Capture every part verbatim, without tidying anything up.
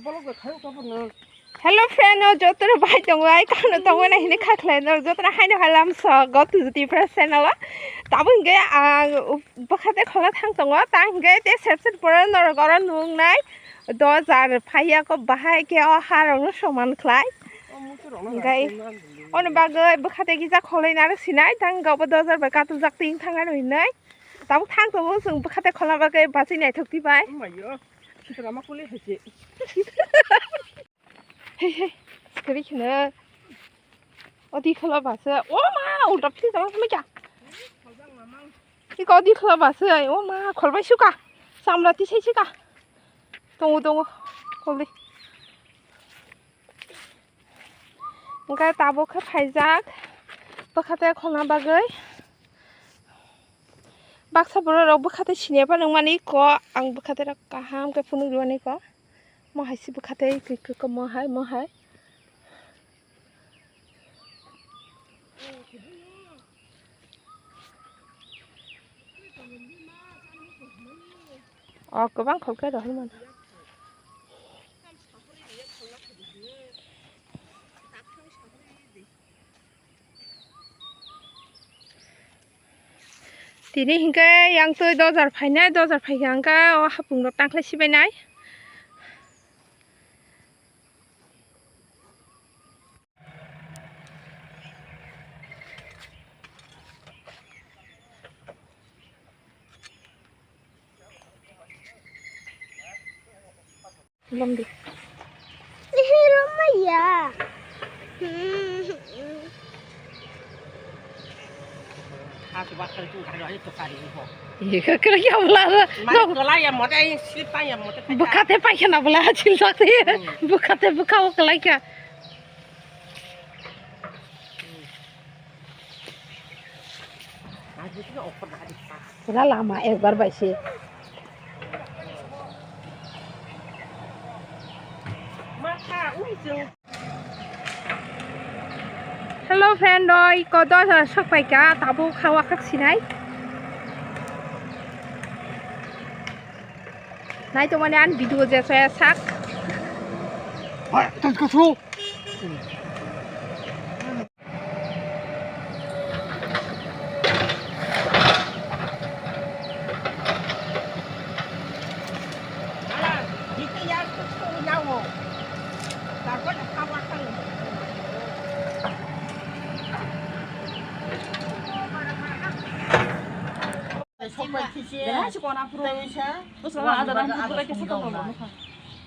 Hello friend, o joto rok bai tongo, ai kano tongo na hini kha khlai no, joto na haino halam so, go to the Tipra channel o. Tabuk hingke ang bwkhate khola thang tongo, ta hingke te sep sep pora norok oro nung nai. Dojar phaiya ko bahai ke o ha rok no soman khlai. Hingke oni bagwi bwkhate kisa kholai narwk sinai, ta hingke obo dojar bai katujak ting thang nai hinoi. Tabuk thang tongo chwng bwkhate khola bagwi bachwi naithok ti bai. Sitra ma kuli hai se. Hei, hei, sekali kheno. O di khola basa. O ma, ulta phili jama sama kya? Iko di khola basa. O ma, kholbai suka. Samla tisai suka. Tongo, tongo. Koli. Hingke tabuk khe phaijak bwkhate kholna bagwi. Baksa borok rok bwkhate siniya phano wngmani kok, ang bwkhate rok kaham khe phunuk rwmani kok. Mo hai se bwkhate kok, mo hai, mo hai. O kwbang kholkhe rohormani. Tini hingke yang twi dojar phainai, dojar phaikha hingke o hapung rok tangkhlai sibainai. Lom di. Hero maya. Ika kira kya bula ra? Mane tola ya mote, ai slip pa ya mote. Bwkhate paikha na bula chil sakte. Bwkhate bwkha o kalaikha. Pura lama ekbar bai se. Hello friend, oi kodo sok paika tabuk hawa khak sinai. Nai to mane an video je soya sak. Hai, tas ko. Sokbai khisi.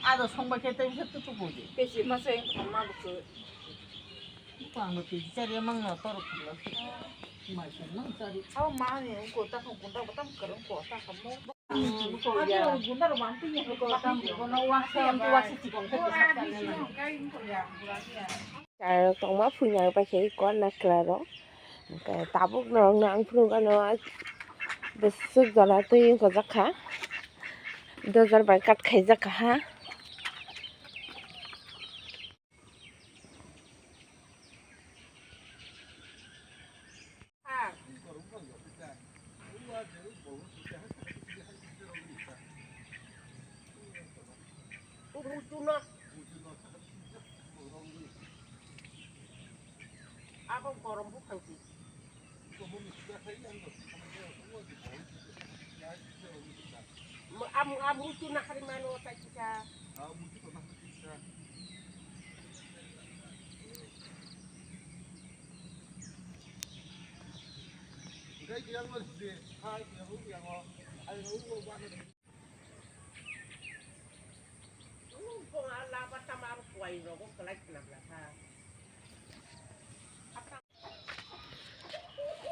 Ada songbai khe tei bisa tutup bodi. Pesi masa yang pertama betul. Pangno pisi cari emang no torok khulak. Mai song nang cari. Aw ma ni ungko ta khong kunda batam karung ko ta kamo. Ungko ya. Gunda ro bang tu ya ko tam ko no wa sa am tu wa si chikon ko. Char tongma phuina pai khe kor na kla ro. Tabuk no ang phuru gano bwswk jora twi wngkha jak kha. Dojar bai kat khaijak kha ha. Abo gorom buphang si. Am, am mutu nakari mano tai kisa.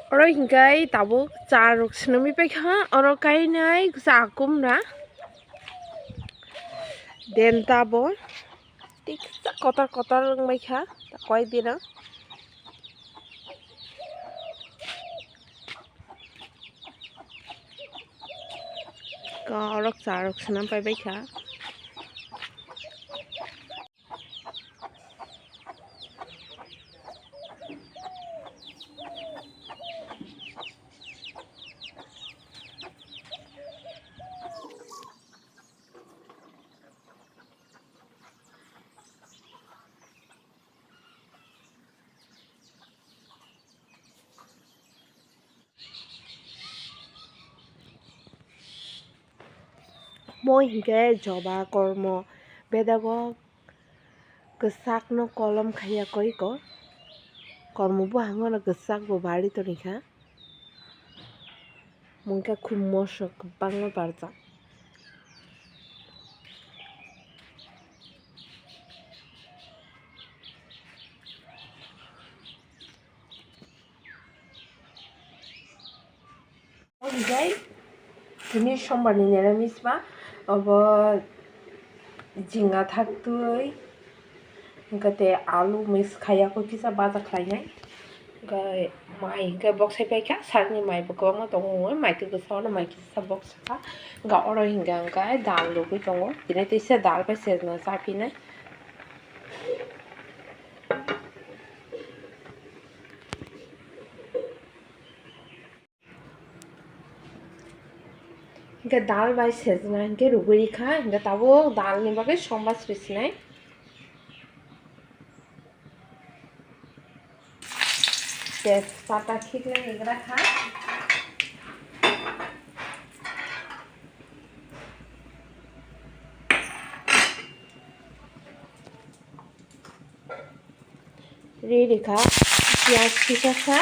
Oro hingke tabuk cha rok swnamwi paikha, oro kainai cha kumra den tabo. Tiksa kotor kotor wngbaikha koi dino. Korok charok swnam paibaikha. Mo hinkhe joba kormo bedago kwchakno kolom khaiya koi ko. Kormo buhango no kwchak bo bari toni kha. Mungkha khum mosok kwbangma barjak. Orijai tini sombar ni niramis ba obo jinga thaktwi hwnkhe tei alu mix khaiya kho kisa baja khlainai hwnkhe mai hwnkhe bok sai paikha sakni mai bo kwbangma tongo mai twi bwskango mai kisa bok sakha hwnkhe oro hwnkhe ang khe dal rwgwi tongo tini teisa dal bai sejna chapinai. Hingke dal bai sejna hingke rugui rikha, hingke tabuk dal ni bagwi somba sri sinai. Tejpata khiknai ni gra kha. Ri rikha piyaj kisa sa.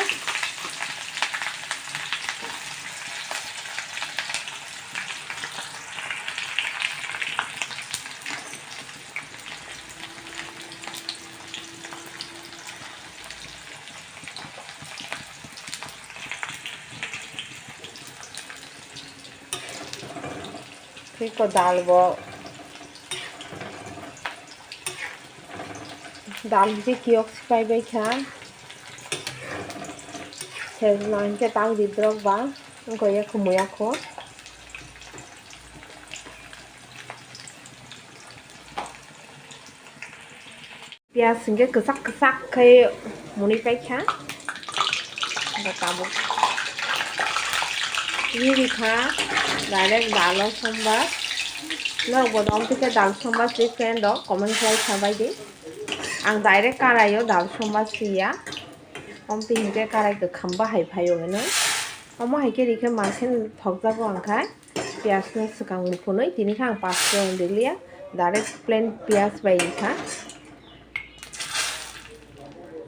Tei ko dal bo, dal hingke kiyok sipai bai kha, sejna hingke tang ridrok ba, wngkha ya kho muya kho. Piyaj hingke kwchak kwchak khe mwnwi paikha. Bo tabuk riri kha direct dal o sombar. Norok bo dom khe dal sombar se fan rok comment khlai kha bai di. Ang direct karai o dal sombar se ya. Omtwi hingke karai kwkham bahai phai o hinwi. Omo hai khe rikhe mankhe thokjago ang khai. Piyaj no swkang muphunwi tini khe ang pass khe rwliya, direct plain piyaj bai wngkha.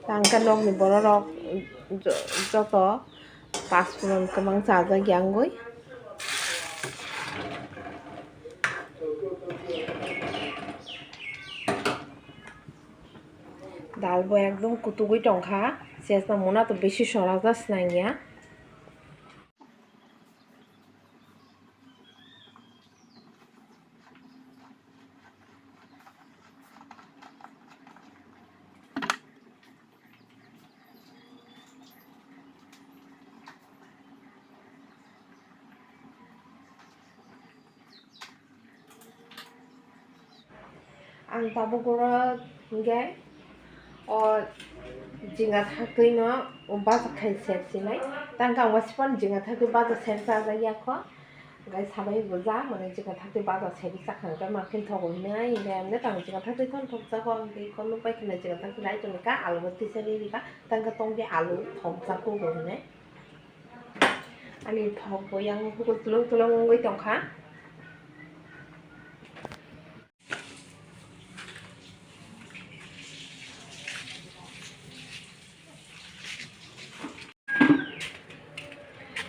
Tangkhe nokni borok rok jo-, joto pass phuran kwbang chajak ya wngwi. Dal bo ekdom kutugwi tongkha, chesna mona to bisi sora jak snang ya. Ang tabuk oro hingke o jinga thaktwi no baja khai ser sinai. Tangka ang wasipan jinga thaktwi baja ser chajak ya kho. Hingke sabai bo ja mane jinga thaktwi baja ser chakha hingke ma khe thogo hinui hingke ang tang jinga thaktwi thon thok jago ang tei kho nuk bai khna jinga thaktwi nai tongka alu bo tisa ri rika tangka tongdi alu thok jago bo hinui. Ani thok bo yang bukur tulung tulung wngwi tongkha.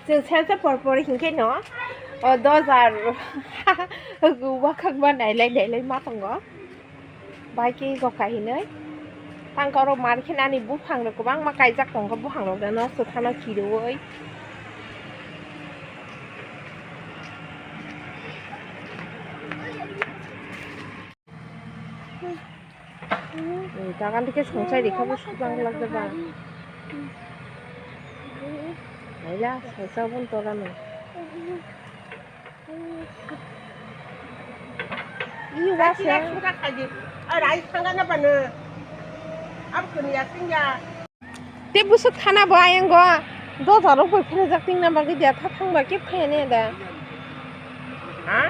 Chwng selsa por por hinkhe no, o dojar wakhak ma nailai nailai ma tongo. Bai khe gokha hinui. Tangka oro mar khe ani buphang rok kwbangma kaijak tongo, buphang rok no swthana kirui. Jagan dike sungsai rikha bo sujang lak jaba. Naila sungsai bon torano. Iyo ba se. Rai sanga na bana. Ab kuni asing ya. Te busuk khana bo ayang go. Do jaro bo phene jak ting na bagwi dia tha thang ba ke phene da. Ha?